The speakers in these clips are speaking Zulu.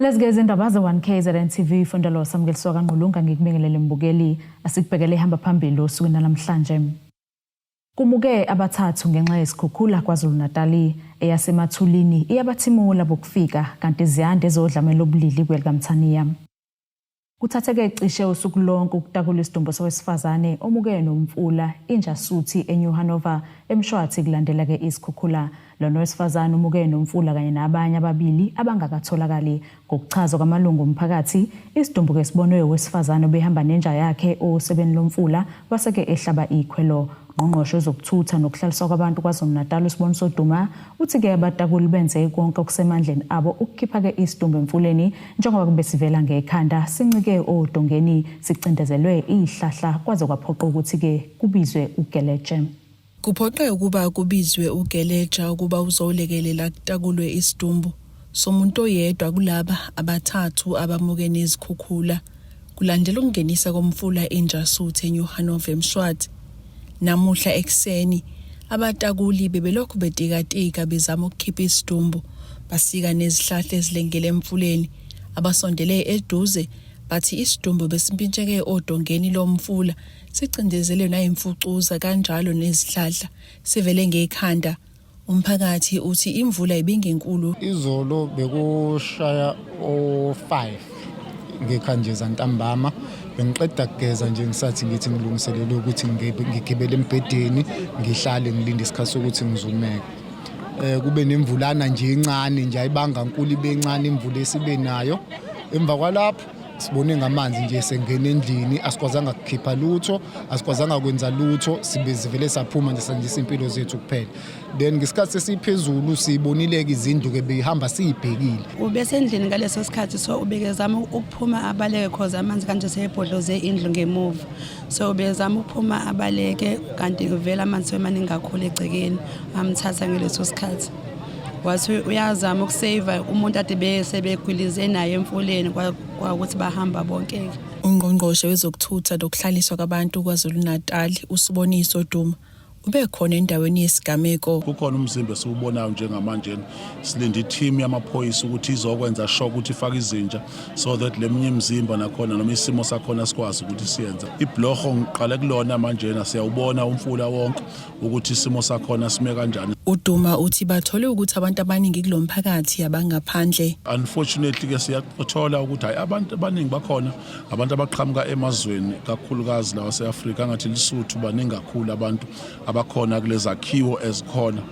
Lezi-ke izindaba ze-1KZN TV Fundelo Samukeliso kaNgqulunga ngikubingelele mbukeli asikubhekele ihamba phambili osukwini namhlanje. Kumuke abathathu ngenxa yesikhukhula KwaZulu-Natali eyasemathulini iyabathimula bokufika kanti ziyanda ezodlame lobulili kwelikaMthaniya. Kuthatheke cishe usuku lonke ukutakula isidumbu sowesifazane omuke nomfula iNjasuthi eNew Hanover eMshwathi kulandela-ke izikhukhula. Lona wesifazane umuke nomfula kanye nabanye ababili abangakatholakali. Ngokuchazwa kwamalungu omphakathi, isidumbu-ke sibonwe owesifazane obehamba nenja yakhe osebeni lomfula wase-ke ehlaba ikhwelo. Ungqongqoshe wezokuthutha nokuhlaliswa kwabantu KwaZulu-Natal uSiboniso Duma uthi-ke abatakuli benze konke okusemandleni abo ukukhipha-ke isidumbu emfuleni njengoba kube sivela ngekhanda sincike odongeni sicindezelwe izihlahla kwaze kwaphoqa ukuthi-ke kubizwe uGeleje. Kuphoqe ukuba kubizwe uGeleja ukuba uzolekelela kutakulwe isidumbu somuntu oyedwa kulaba abathathu abamuke nezikhukhula kulandela ukungenisa komfula iNjasuthi eNew Hanover eMshwathi. Namuhla ekuseni abatakuli bebelokhu betikatika bezama ukukhipha isidumbu basika nezihlahla ezilengele emfuleni. Abasondele eduze bathi isidumbu besimpintsheke odongeni lomfula sicindezelwe nayimfucuza kanjalo nezihlahla sivele ngekhanda. Umphakathi uthi imvula ibingenkulu. Izolo bekushaya o-5 ngekhanjeza ntambama bengiqeda kugeza nje ngisathi ngithi ngilungiselele ukuthi ngigibele embhedeni ngihlale ngilinde isikhathi sokuthi ngizumeke eh kube nemvulana nje encane nje ayibanga nkulu ibe encane imvula esibe nayo emva kwalapho sibone ngamanzi nje sengena endlini asikwazanga kukhipha lutho asikwazanga kwenza lutho sibe sivele saphuma nje sandisa impilo zethu kuphela then ngesikhathi sesiphezulu sibonile-ke izindlu-ke beyihamba siyibhekile Ubesendlini ngaleso sikhathi, so ubekezama ukuphuma abaleke cause amanzi kanje seyebhodloze indlu ngemuva, so ubezama ukuphuma abaleke kanti vele amanzi semaningi kakhulu egcekeni amthatha ngeleso sikhathi. Wathi uyazama ukuseva umuntu ade besebegwilize naye emfuleni kwawukuthi bahamba bonke-ke. Ungqongqoshe wezokuthutha nokuhlaliswa kwabantu KwaZulu-Natal uSiboniso Duma ubekhona endaweni yesigameko. Kukhona umzimba esiwubonayo njengamanje, silinde i-team yamaphoyisa ukuthi izokwenza sure ukuthi ifake izinja so that leminye imizimba nakhona noma isimo sakhona sikwazi ukuthi siyenze. Ibhloho ngiqale kulona manjena siyawubona umfula wonke ukuthi isimo sakhona sime kanjani. UDuma uthi bathole ukuthi abantu abaningi kulo mphakathi abangaphandle. Unfortunately ke siyathola ukuthi hayi abantu abaningi bakhona abantu abaqhamuka emazweni kakhulukazi lawa ase-Afrika angathi Lesotho baningi kakhulu abantu abakhona kulezakhiwo ezikhona.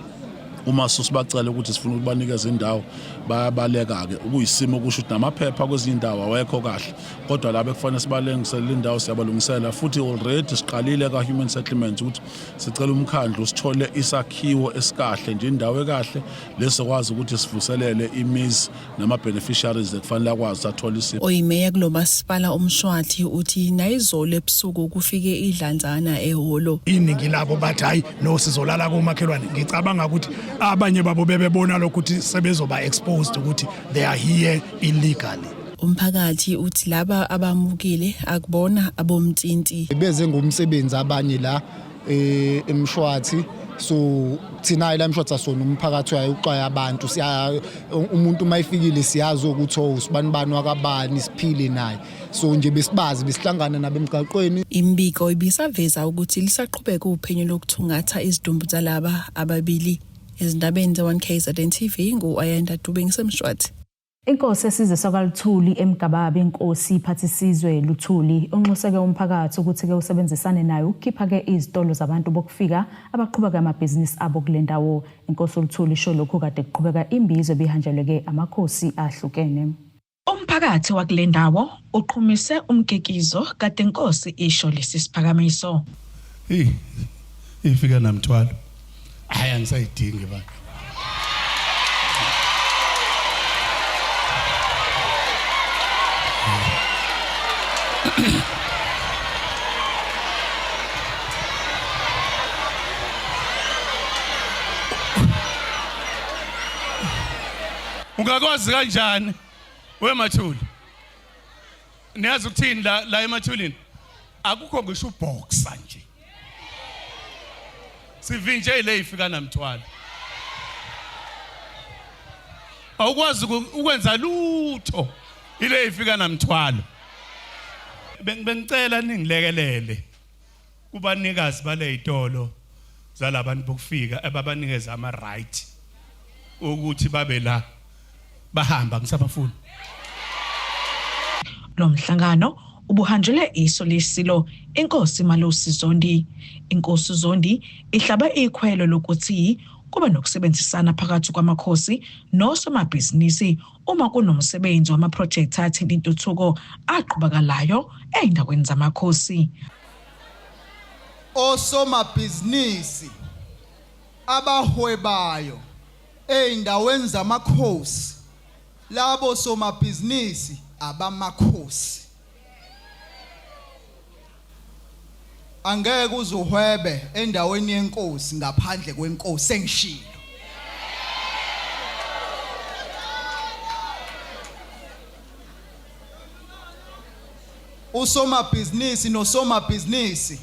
Uma sibacela ukuthi sifuna ukubanikeza indawo bayabaleka-ke ukuyisimo kusho ukuthi namaphepha kwezinye indawo awekho kahle kodwa laba ekufanele sibalungisele indawo siyabalungisela futhi already siqalile ka-human settlements ukuthi sicela umkhandlu sithole isakhiwo esikahle nje indawo ekahle lesokwazi ukuthi sivuselele imizi nama-beneficiaries ekufanele akwazi athole isimo. Oyimeya kulo masipala uMshwathi uthi nayizolo ebusuku kufike idlanzana ehholo. Iningi labo bathi hayi no sizolala komakhelwane. Ngicabanga ukuthi abanye babo bebebona lokhu ukuthi sebezoba exposed ukuthi they are here illegally. Umphakathi uthi laba abamukile akubona abomntinti. Beze ngomsebenzi abanye la eh eMshwathi so thina la eMshwathi asona umphakathi uyaye uxwaya abantu siya umuntu uma efikile siyazi ukuthi oh usibanibani wakabani siphile naye so nje besibazi besihlangana nabo emgaqweni. Imibiko ibisaveza ukuthi lisaqhubeka uphenyo lokuthungatha izidumbu zalaba ababili. Ezindabeni ze-1KZN TV ngu-Ayanda Dube ngiseMshwathi. Inkosi esizwe sakwaLuthuli eMgababi inkosi Phathisizwe Luthuli unxuseke umphakathi ukuthi-ke usebenzisane nayo ukukhipha-ke izitolo zabantu bokufika abaqhubeka amabhizinisi abo kule ndawo. Inkosi uLuthuli isho lokhu kade kuqhubeka imbizo ebihanjelwe-ke amakhosi ahlukene. Umphakathi wakule ndawo uqhumise umkikizo kade inkosi isho lesi siphakamiso. Hey, ifika namthwalo. Hayi angisayidingi baba. Ungakwazi kanjani wemathuli? Niyazi ukuthini la la emathulini? Akukho ngisho uboxer nje. Sivinje le ifika namthwalo. Awukwazi ukwenza lutho. Ile ifika namthwalo. Bengicela ningilekelele kubanikazi balezitolo zalabantu bokufika ababanikeza ama right ukuthi babe la bahamba ngisabafuna. Lo mhlangano ubuhanjelwe iso lesilo inkosi Malusi Zondi. Inkosi Zondi ihlaba ikhwelo lokuthi kube nokusebenzisana phakathi kwamakhosi nosomabhizinisi uma kunomsebenzi wamaphrojekthi athinta intuthuko aqhubakalayo ey'ndaweni zamakhosi. Osomabhizinisi abahwebayo ey'ndaweni zamakhosi, labo somabhizinisi abamakhosi. Angeke uze uhwebe endaweni yenkosi ngaphandle kwenkosi engishilo. Usomabhizinisi nosomabhizinisi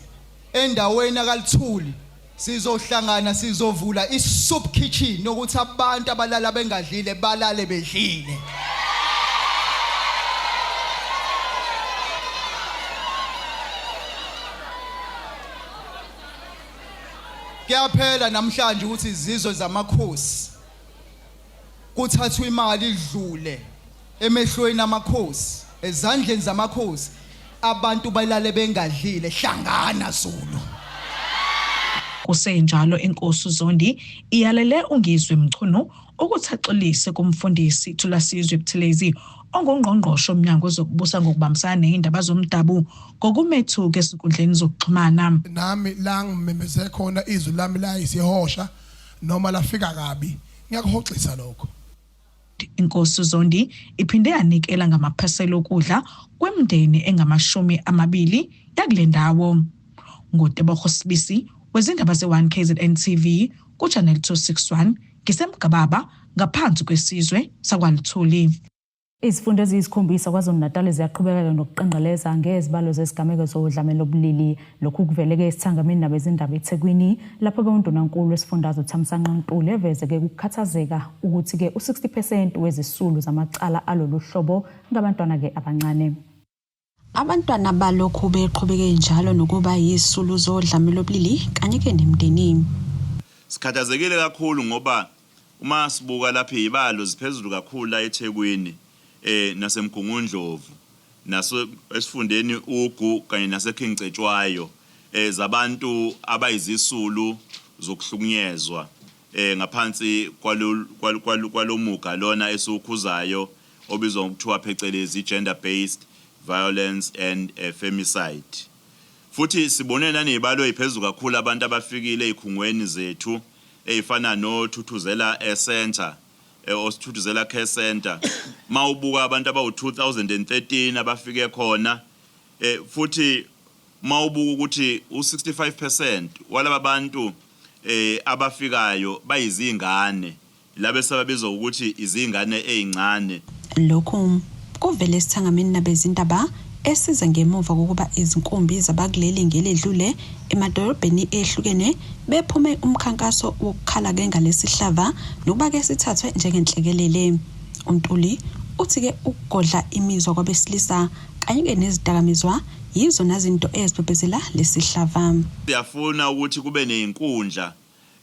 endaweni akaLithuli sizohlangana sizovula i-soup kitchen yokuthi abantu abalala bengadlile balale bedlile. Kuyaphela namhlanje ukuthi izizwe zamakhosi kuthathwa imali idlule emehlweni amakhosi ezandleni zamakhosi abantu balale bengadlile hlangana Zulu. Kusenjalo inkosi uZondi iyalele uNgizwe Mchunu ukuthi axolise kumfundisi Thulasizwe Buthelezi ongungqongqoshe womnyango wezokubusa ngokubambisana nezindaba zomdabu ngokumethuka ezinkundleni zokuxhumana. Nami la ngimemeze khona izwi lami layisihosha noma lafika kabi ngiyakuhoxisa lokho. Inkosi uZondi iphinde yanikela ngamaphasela okudla kwemindeni engamashumi amabili yakule ndawo. NguTebogo Sibisi wezindaba ze-1 KZN TV ku-Channel 261 ngiseMgababa ngaphansi kwesizwe sakwaLuthuli. Izifunda eziyisikhombisa KwaZulu-Natal ziyaqhubeka nokuqenqeleza ngezibalo zezigameko zodlame lobulili. Lokhu kuveleke esithangamini nabezindaba eThekwini lapho-ke uNdunankulu wesifundazwe uThamsanqa Ntuli eveze-ke ukukhathazeka ukuthi-ke u-60 percent wezisulu zamacala alolu hlobo ngabantwana-ke abancane. Abantwana balokhu beqhubeke njalo nokuba yizisulu zodlame lobulili kanye-ke nemindeni. Sikhathazekile kakhulu ngoba uma sibuka lapha izibalo ziphezulu kakhulu la eThekwini eh naseMgungundlovu naso esifundeni Ugu kanye naseKing Cetshwayo eh zabantu abayizisulu zokuhlukunyezwa eh ngaphansi kwalomuga lona esiwukhuzayo obizwa ngokuthiwa phecelezi gender based violence and eh, femicide. Futhi sibone nanezibalo eziphezulu kakhulu abantu abafikile ezikhungweni zethu ezifana noThuthuzela Centre, oSithuthuzela Care Centre. Mawubuka abantu abawu-2013 abafike khona, futhi mawubuka ukuthi u-65% walaba bantu abafikayo bayizingane, laba esababizwa ukuthi izingane ezincane. Lokhu kuvele esithangamini nabezindaba esize ngemuva kokuba izinkumbi zabakuleli ngeledlule emadolobheni ehlukene bephume umkhankaso wokukhala-ke ngalesihlava nokuba-ke sithathwe njengenhlekelele. UNtuli uthi-ke ukugodla imizwa kwabesilisa kanye-ke nezidakamizwa yizona zinto ezibhebhezela lesihlava. Siyafuna ukuthi kube nezinkundla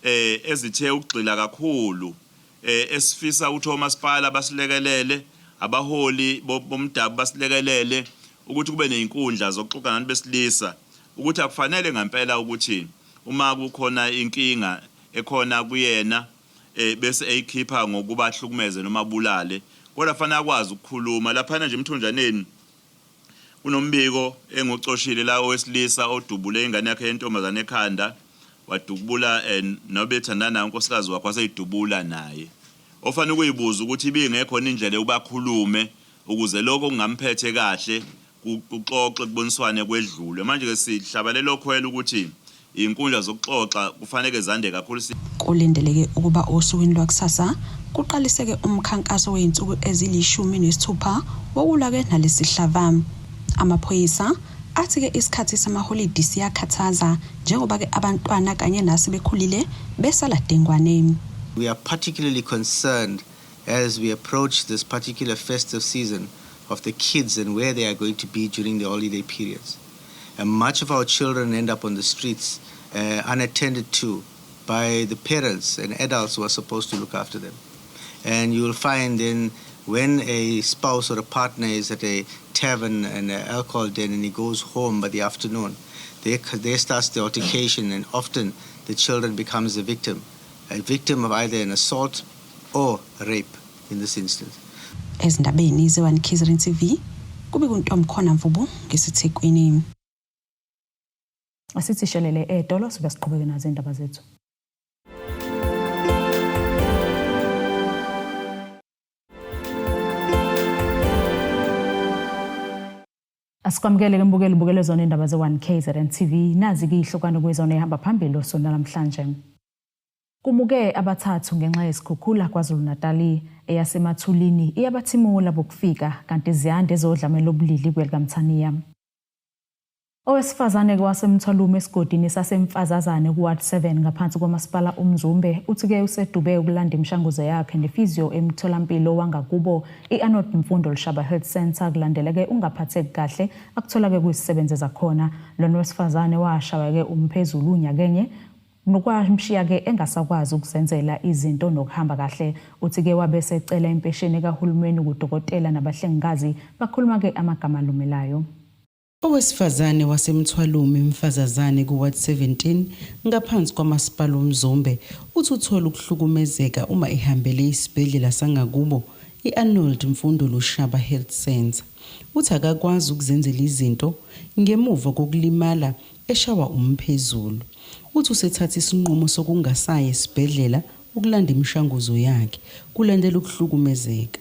ezithe ukugxila kakhulu esifisa ukuthi omasipala basilekelele, abaholi bomdabu basilekelele ukuthi kube nezinkundla zokuxoxa nabantu besilisa ukuthi akufanele ngempela ukuthi uma kukhona inkinga ekhona kuyena bese eyikhipha ngokuba ahlukumeze noma abulale, kodwa kufanele akwazi ukukhuluma. Laphana nje eMthonjaneni Kunombiko engiwucoshile la owesilisa odubule ingane yakhe yentombazane ekhanda wadubula nobethandana naye unkosikazi wakhe waseyidubula naye. Ofanele ukuyibuza ukuthi ibingekhona indlela yokuba akhulume ukuze lokho okungamphethe kahle kuxoxwe kuboniswane kwedlulwe. Manje-ke sihlaba lelo khwelo ukuthi Izinkundla zokuxoxa kufaneke zande kakhulu. Kulindeleke ukuba osukwini lwakusasa kuqaliseke umkhankaso wezinsuku ezilishumi nesithupha wokulwa-ke nalesihlava. Amaphoyisa athi-ke isikhathi samaholidi siyakhathaza njengoba-ke abantwana kanye nasebekhulile besala dengwane. We are particularly concerned as we approach this particular festive season of the kids and where they are going to be during the holiday periods. And much of our children end up on the streets unattended to by the parents and adults who are supposed to look after them. And you will find then when a spouse or a partner is at a tavern and an alcohol den and he goes home by the afternoon, there starts the altercation, and often the children becomes a victim of either an assault or rape in this instance. Ezindabeni ze-1 KZN TV kube kuntomkhona Mvubu ngiseThekwini. Asithi shelele etolo sibe siqhubeke nazo indaba zethu. Asikwamukele ke mbukeli bukele zona indaba ze-1 KZN TV. Nazi ke ihlokwane kwezona ehamba phambili osonto namhlanje. Kumuke abathathu ngenxa yesikhukhula KwaZulu-Natal eyasemathulini iyabathimula bokufika kanti ziyande ezodlame lobulili kwelikamthaniya. Owesifazane waseMthwalume esigodini saseMfazazane kuWard 7 ngaphansi komasipala uMzumbe uthi-ke usedube ukulanda imishanguzo yakhe nefiziyo emtholampilo wangakubo i-Arnold Mfundo Lushaba Health Centre kulandeleke ungaphatheki kahle akuthola-ke kuyisisebenzi zakhona. Lona wesifazane washawa-ke umphezulu unyakenye nokwamshiya-ke engasakwazi ukuzenzela izinto nokuhamba kahle. Uthi-ke wabe esecela impesheni kahulumeni kudokotela nabahlengikazi bakhuluma-ke amagama alumelayo. Owesifazane waseMthwalume Mfazazane kuWard 17 ngaphansi kwamasipala uMzumbe uthi uthola ukuhlukumezeka uma ehambele isibhedlela sangakubo i-Arnold Mfundo Lushaba Health Centre. Uthi akakwazi ukuzenzela izinto ngemuva kokulimala eshawa umphezulu. Uthi usethatha isinqumo sokungasayi esibhedlela ukulanda imishanguzo yakhe kulandela ukuhlukumezeka.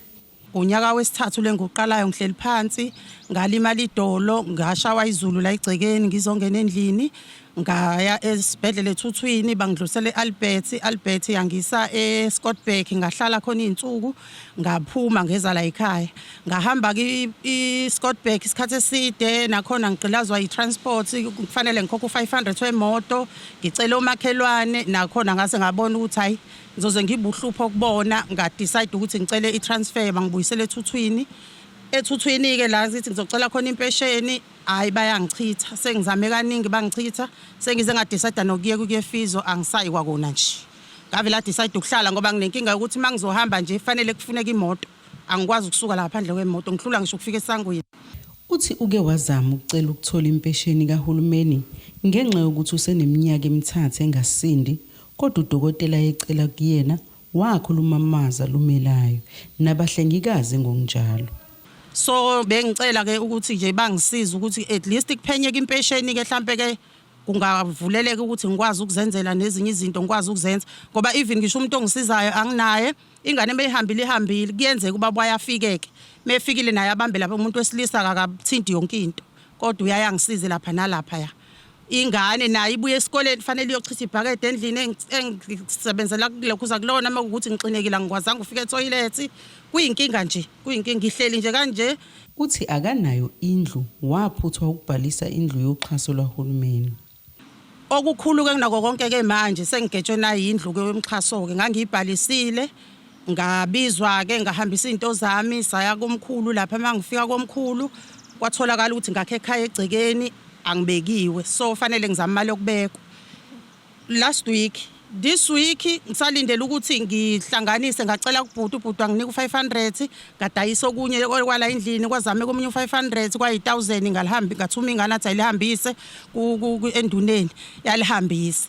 Unyaka wesithathu lenguqalayo ngihleli phansi, ngalimala idolo, ngashawa izulu la igcekeni ngizongena endlini, ngaya esibhedlela eThuthwini bangidlulisela eAlbert, Albert yangisa eScottburgh, ngahlala khona izinsuku, ngaphuma ngeza la ekhaya. Ngahamba ke iScottburgh isikhathi eside, nakhona ngigqilazwa i-transport, kufanele ngikhokhe u500 wemoto, ngicela omakhelwane, nakhona ngase ngabona ukuthi hayi ngizoze ngibuhlupho kubona, nga-decide ukuthi ngicele i-transfer bangibuyisele eThuthwini. Ethuthwini ke la sithi ngizocela khona impesheni, hayi bayangichitha, sengizame kaningi bangichitha, sengize nga-decide nokuyeka ukuya efizo, angisayi kwakona nje. Ngavela decide ukuhlala ngoba nginenkinga yokuthi mangizohamba nje fanele kufuneka imoto, angikwazi ukusuka la phandle kwemoto, ngihlula ngisho ukufika esangweni. Uthi uke wazama ukucela ukuthola impesheni kahulumeni ngenxa yokuthi useneminyaka emithathu engasindi, kodwa udokotela ecela kuyena wakhuluma amazwi alumelayo nabahlengikazi ngokunjalo. So bengicela ke ukuthi nje bangisize ukuthi at least kuphenyeke impesheni ke mhlambe ke kungavuleleka ukuthi ngikwazi ukuzenzela nezinye izinto ngikwazi ukuzenza, ngoba even ngisho umuntu ongisizayo anginaye, ingane meyihambile ihambile, kuyenzeka ubaba wayafikeke, mefikile naye abambe lapha, umuntu wesilisa akakathinti yonke into, kodwa uyayangisize lapha nalapha ya. Ingane nayo ibuye esikoleni fanele iyochitha ibhakede endlini engisebenzela kulokhuza kulona, uma kuwukuthi ngixinekile angikwazanga ufika etoilet, kuyinkinga nje, kuyinkinga ngihleli nje kanje. Uthi akanayo indlu, waphuthwa ukubhalisa indlu yoxhaso lwahulumeni. Okukhulu ke kunako konke ke manje sengigetshwe nayo indlu ke yomxhaso ke, ngangiyibhalisile, ngabizwa ke ngahambisa izinto zami saya komkhulu lapha. Mangifika komkhulu kwatholakala ukuthi ngakhe ekhaya egcekeni angibekiwe, so fanele ngizame imali yokubekwa. Last week, this week ngisalindele ukuthi ngihlanganise, ngacela kubhuti, ubhuti wanginika u500, ngadayisa okunye kwala endlini, kwazame komunye u500 kwayi1000, ngalihambi ngathuma ingane athi ayilihambise enduneni, yalihambisa.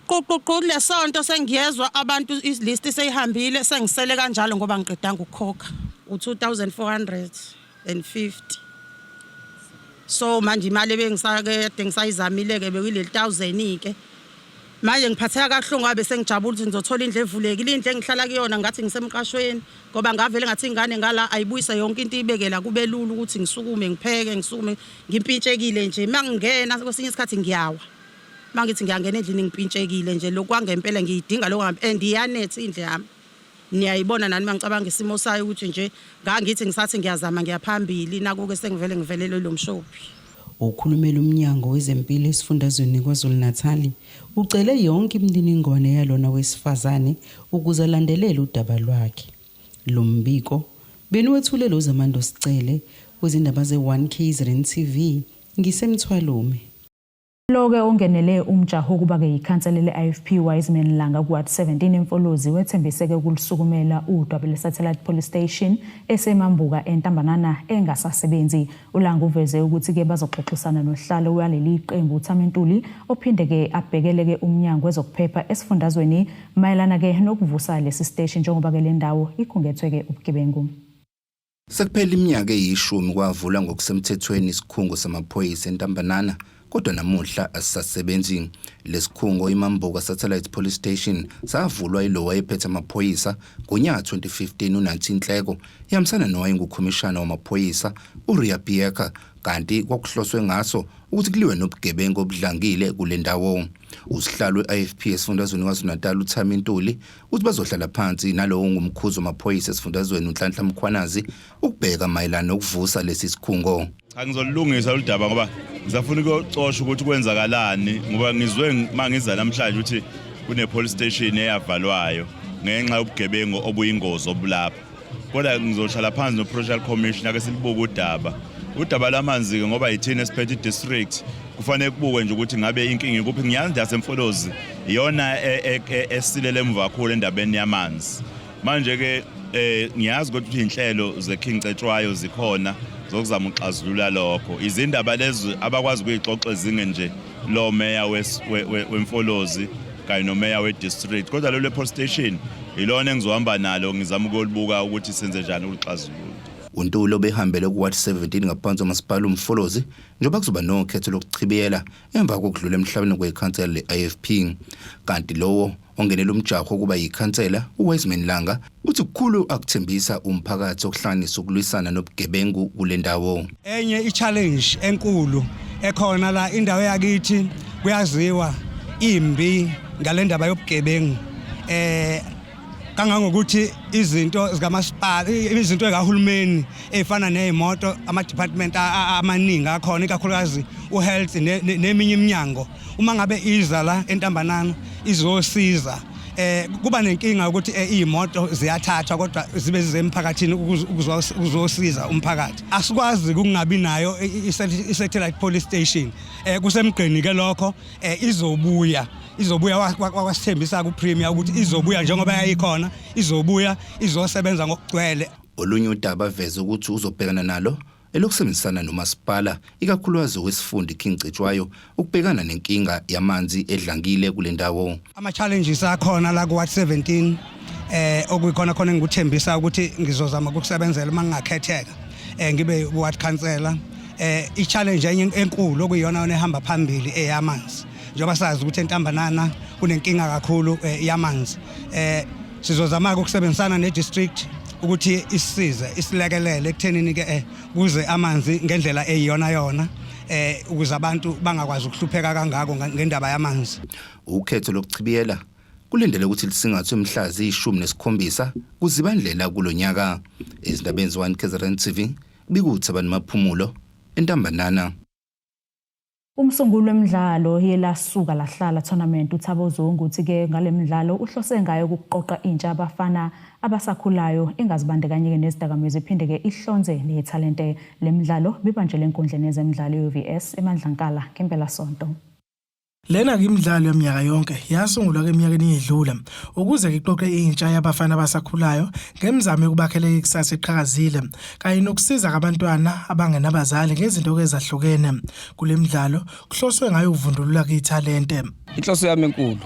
Quququ lesonto sengiyezwa abantu ilist seyihambile, sengisele kanjalo ngoba ngiqedanga ukukhokha u2450. So manje imali ebengisake ngisayizamile ke bekuyileli 1000 ke. Manje ngiphatheka kahlungu ngabe sengijabula ukuthi ngizothola indlu evulekile, indlu engihlala kuyona ngathi ngisemqashweni, ngoba ngavele ngathi ingane ngala ayibuyise yonke into ibekela kube lula ukuthi ngisukume ngipheke, ngisukume ngimpintshekile nje. Mangingena kwesinye isikhathi ngiyawa, mangithi ngiyangena endlini ngipintshekile nje, lokhu kwangempela ngiyidinga lokho, and iyanetha indlu yami. Niyayibona nani mangicabanga isimo sayo ukuthi nje ngangithi ngisathi ngiyazama ngiyaphambili, nakuke sengivele ngivelelwe lo mshophi. Okhulumela umnyango wezempilo esifundazweni KwaZulu-Natal ucele yonke imininingwane yalona wesifazane ukuze alandelele udaba lwakhe. Lo mbiko beniwethulelwa uZamando Sicele wezindaba ze-1 KZN TV ngiseMthwalume. Lo-ke ongenele umjaho wokuba-ke yikhansela le-IFP Wiseman Langa ku-Ward 17 eMfolozi wethembise-ke ukulisukumela udaba lwe-Satellite Police Station eseMambuka eNtambanana engasasebenzi. ULanga uveze ukuthi-ke bazoxoxisana nosihlalo waleli qembu uThami Ntuli ophinde-ke abhekele-ke umnyango wezokuphepha esifundazweni mayelana-ke nokuvusa lesi siteshi njengoba-ke le ndawo ikhungethwe-ke ubugebengu. Sekuphele iminyaka eyishumi kwavulwa ngokusemthethweni isikhungo samaphoyisa eNtambanana kodwa namuhla asisasebenzi. Lesikhungo iMambuka Satellite Police Station savulwa yilo wayephethe amaphoyisa ngonyaka 2015 uNancy Nhleko ihambisana nowayengukhomishana wamaphoyisa uRia Becker kanti kwakuhloswe ngaso ukuthi kuliwe nobugebengu obudlangile kule ndawo. Usihlalo we-IFP esifundazweni KwaZulu-Natal uThami Ntuli uthi bazohlala phansi nalowo ongumkhuzi wamaphoyisa esifundazweni uNhlanhla Mkhwanazi ukubheka mayelana nokuvusa lesi sikhungo. Cha ngizolulungisa lolu daba ngoba ngisafuna ukuyocosha ukuthi kwenzakalani ngoba ngizwe uma ngiza namhlanje ukuthi kune-police station eyavalwayo ngenxa yobugebengu obuyingozi obulapha. Kodwa ngizohlala phansi no-provincial commissioner ake silibuke udaba. Udaba lwamanzi-ke ngoba yithina esiphethe i-district kufanele kubukwe nje ukuthi ngabe inkinga ikuphi. Ngiyazi nje yaseMfolozi iyona esilele emuva kakhulu endabeni yamanzi. Manje-ke ngiyazi ukuthi iy'nhlelo ze-King Cetshwayo zikhona zokuzama ukuxazulula lokho. Izindaba lezi abakwazi ukuyixoxa ezingeni nje lo meya weMfolozi kanye nomeya we-district kodwa lolu police station ilona engizohamba nalo ngizama ukuyolibuka ukuthi senze njani ukuxazulula. UNtuli obehambele ku-Ward 17 ngaphansi komasipala uMfolozi njengoba kuzoba nokhetho lokuchibiyela emva kokudlula emhlabeni kwekhansela le-IFP. Kanti lowo ongenela umjaho wokuba yikhansela uWiseman Langa uthi kukhulu akuthembisa umphakathi okuhlanganisa ukulwisana nobugebengu kule ndawo. Enye i-challenge enkulu ekhona la indawo yakithi kuyaziwa imbi ngale ndaba yobugebengu kangangokuthi izinto zikamasipala izinto ekahulumeni ezifana nezimoto ama-department amaningi akhona ikakhulukazi u-health neminye iminyango uma ngabe iza la eNtambanana izosiza kuba nenkinga ukuthi iy'moto ziyathathwa kodwa zibe zizemphakathini ukuzosiza umphakathi. Asikwazi ukungabi nayo i-satellite police station. Kusemgqeni ke lokho izobuya izobuya wasithembisa ku-premier ukuthi izobuya njengoba yayikhona izobuya izosebenza ngokugcwele. Olunye udaba aveze ukuthi uzobhekana nalo elokusebenzisana nomasipala ikakhulukazi owesifunda iKing Cetshwayo ukubhekana nenkinga yamanzi edlangile kule ndawo. Ama-challenges akhona la ku-Ward 17 okuyikhona khona engikuthembisa ukuthi ngizozama ukukusebenzela uma ngingakhetheka ngibe ward councillor. I-challenge enye enkulu okuyiyona yona ehamba phambili eyamanzi njengoba sazi ukuthi eNtambanana kunenkinga kakhulu yamanzi. Sizozama ukusebenzisana ne-district ukuthi isisize isilekelele ekuthenini ke kuze amanzi ngendlela eyiyona yona ukuze abantu bangakwazi ukuhlupheka kangako ngendaba yamanzi. Ukhetho lokuchibiyela kulindele ukuthi lisingathwe mhla ziyi-17 kuZibandlela kulo nyaka. Ezindabeni ze-1 KZN TV bikuthi Maphumulo eNtambanana. Umsunguli wemidlalo yeLasuka Lahlala Tournament uThabo Zungu uthi-ke ngale midlalo uhlose ngayo ukuqoqa intsha abafana abasakhulayo engazibandakanyeki nezidakamizwa iphinde-ke ihlonze nethalente. Le midlalo bibanjelwe enkundleni yezemidlalo ye-UVS eMandlankala ngempelasonto. Lena-ke imidlalo yaminyaka yonke yasungulwa eminyakeni eyedlule ukuze iqoqe intsha yabafana abasakhulayo ngemizamo yokubakhela ikusasa eqhakazile kanye nokusiza abantwana abangenabazali ngezinto ezahlukene. Kule midlalo kuhloswe ngayo ukuvundulula ithalente. Inhloso yami enkulu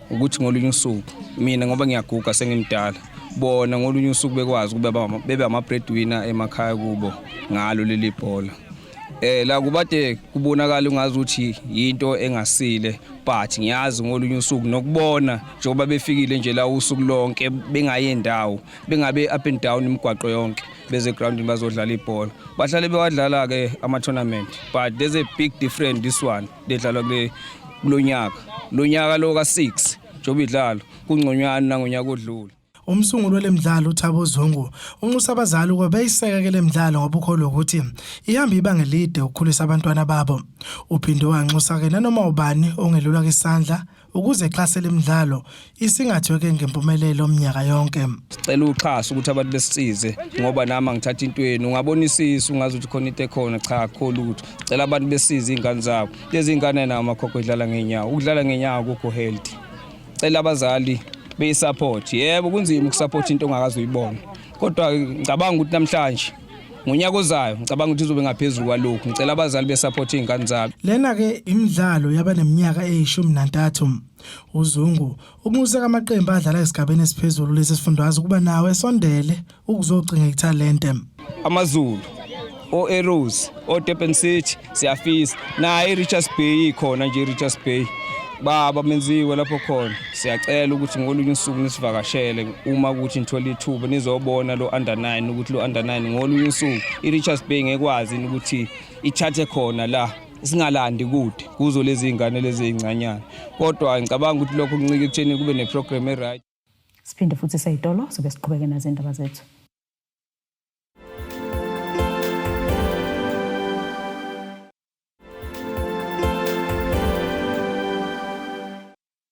ukuthi ngolunye usuku mina ngoba ngiyaguga sengimdala bona ngolunye usuku bekwazi ukube bebe ama-breadwinner emakhaya kubo ngalo leli bhola. La kubade kubonakala ungazi ukuthi into engasile but ngiyazi ngolunye usuku nokubona njengoba befikile nje la usuku lonke bengayi endawo bengabe up and down imigwaqo yonke beze groundini bazodlala ibhola bahlale bewadlala ke ama tournament but there's a big difference this one ledlalwa kule kulonyaka lonyaka lo ka 6 njengoba idlalo kungconywana nangonyaka odlule. Umsunguli wale midlalo uThabo Zungu unxusa abazali ukuba beyiseke le midlalo ngoba ukholwa ukuthi ihamba ibanga elide ukukhulisa abantwana babo. Uphinde wanxusa ke nanoma ubani ongelula isandla ukuze exhase lemidlalo isingathwe-ke ngempumelelo minyaka yonke. Sicela uxhaso ukuthi abantu besisize ngoba nami angithatha intweni ungabona isisu ungazi ukuthi khona into ekhona cha akukho lutho. Sicela abantu besize iy'ngane zabo. Lezi ngane nawo amakhokho idlala ngeenyawo. Ukudlala ngeenyawo akukho healthy. Cela abazali beyisupport. Yebo kunzima ukusupport into ongakaze uyibone. Kodwa ngicabanga ukuthi namhlanje ngonyaka ozayo ngicabanga ukuthi izobe ngaphezulu kwalokhu. Ngicela abazali besupport iy'ngane zabo. Lena-ke imidlalo yabaneminyaka eyi-13. UZungu ukunxuseka amaqembu adlala esigabeni esiphezulu lesi sifundazwe ukuba nawo esondele ukuzocinga ithalente. AmaZulu, o-Arrows, o-Durban City siyafisa naye i-Richards Bay ikhona nje i-Richards Bay baba menziwe lapho khona siyacela ukuthi ngolunye usuku nisivakashele uma ukuthi nithola ithuba nizobona lo under 9 ukuthi lo under 9 ngolunye usuku i-Richards Bay ngekwazi ukuthi ithathe khona la singalandi kude kuzo lezi ngane lezi ezincanyana kodwa ngicabanga ukuthi lokho kuncike ekutheni kube neprogram e-right. Siphinde futhi seyitolo sobe siqhubeke nazo indaba zethu.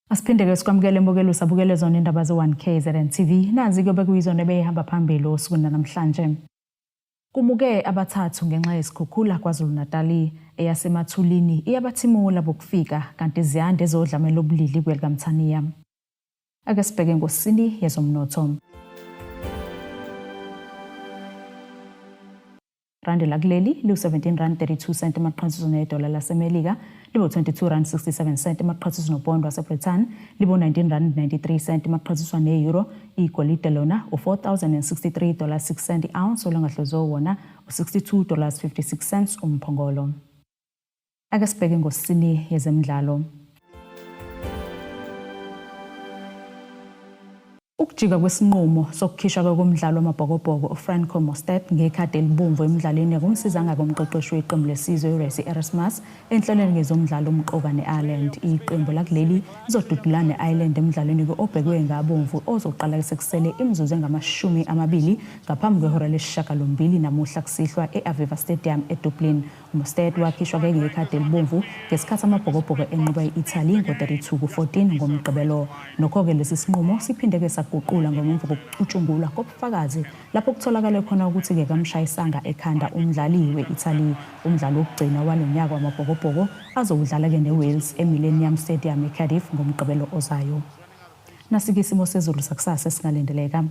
Asiphinde-ke sikwamukele mbukeli usabukele zona indaba ze-1 KZN TV. Nazi kuyobe kuyizona ebeyihamba phambili osukwini lanamhlanje. Kumuke abathathu ngenxa yesikhukhula KwaZulu-Natali eyasemathulini iyabathimula bokufika kanti ziyanda ezodlame lobulili kwelikaMthaniya. Ake sibheke ngosini yezomnotho. Randi lakuleli liwu-17 rand 32 cent emaqhathiswa nedola laseMelika libo-22 rand 67 cent emaqhathiswa nopondo waseBrithani libo-19 rand 93 cent emaqhathiswa ne-euro. Igolide lona u-4063 dollars 6 cent i-ounce, olangahloziwe wona u-62 dollars 56 cents umphongolo. Ake sibheke ngosini yezemidlalo. Ukujika kwesinqumo sokukhishwa komdlalo wamaBhokobhoko uFranco Mostert ngekhadi elibomvu emdlalweni akumsizanga komqeqeshi weqembu lesizwe uRassie Erasmus enhlelweni ngezomdlalo omqoka ne-Ireland. Iqembu lakuleli lizodudulana ne-Ireland emdlalweni obhekwe ngabomvu ozoqala sekusele imizuzu engama-20 ngaphambi kwehora lesi-8 namuhla kusihlwa e-Aviva Stadium eDublin. UMostert wakhishwa-ke ngekhadi elibomvu ngesikhathi amaBhokobhoko enqoba i-Italy ngo-32 ku-14 ngoMgqibelo. Nokho-ke lesi sinqumo siphinde-ke saguqulwa ngemuva kokucutshungulwa kobufakazi lapho kutholakale khona ukuthi-ke kamshayisanga ekhanda umdlali we-Italy. Umdlalo wokugcina walo nyaka wamaBhokobhoko azowudlala-ke ne-Wales e-Millennium Stadium eCardiff ngoMgqibelo ozayo. Nasike isimo sezulu sakusasa esingalindeleka.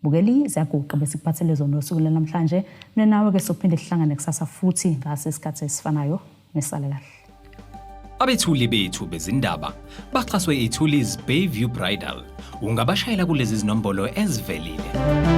Bukeli ziyaguqa besikuphathele zona usuku lanamhlanje. Mina nawe ke sophinde sihlangane kusasa futhi ngase isikhathi esifanayo. Nisale kahle. Abethuli bethu bezindaba baxhaswe iThulis Bayview Bridal. Ungabashayela kulezi zinombolo ezivelile.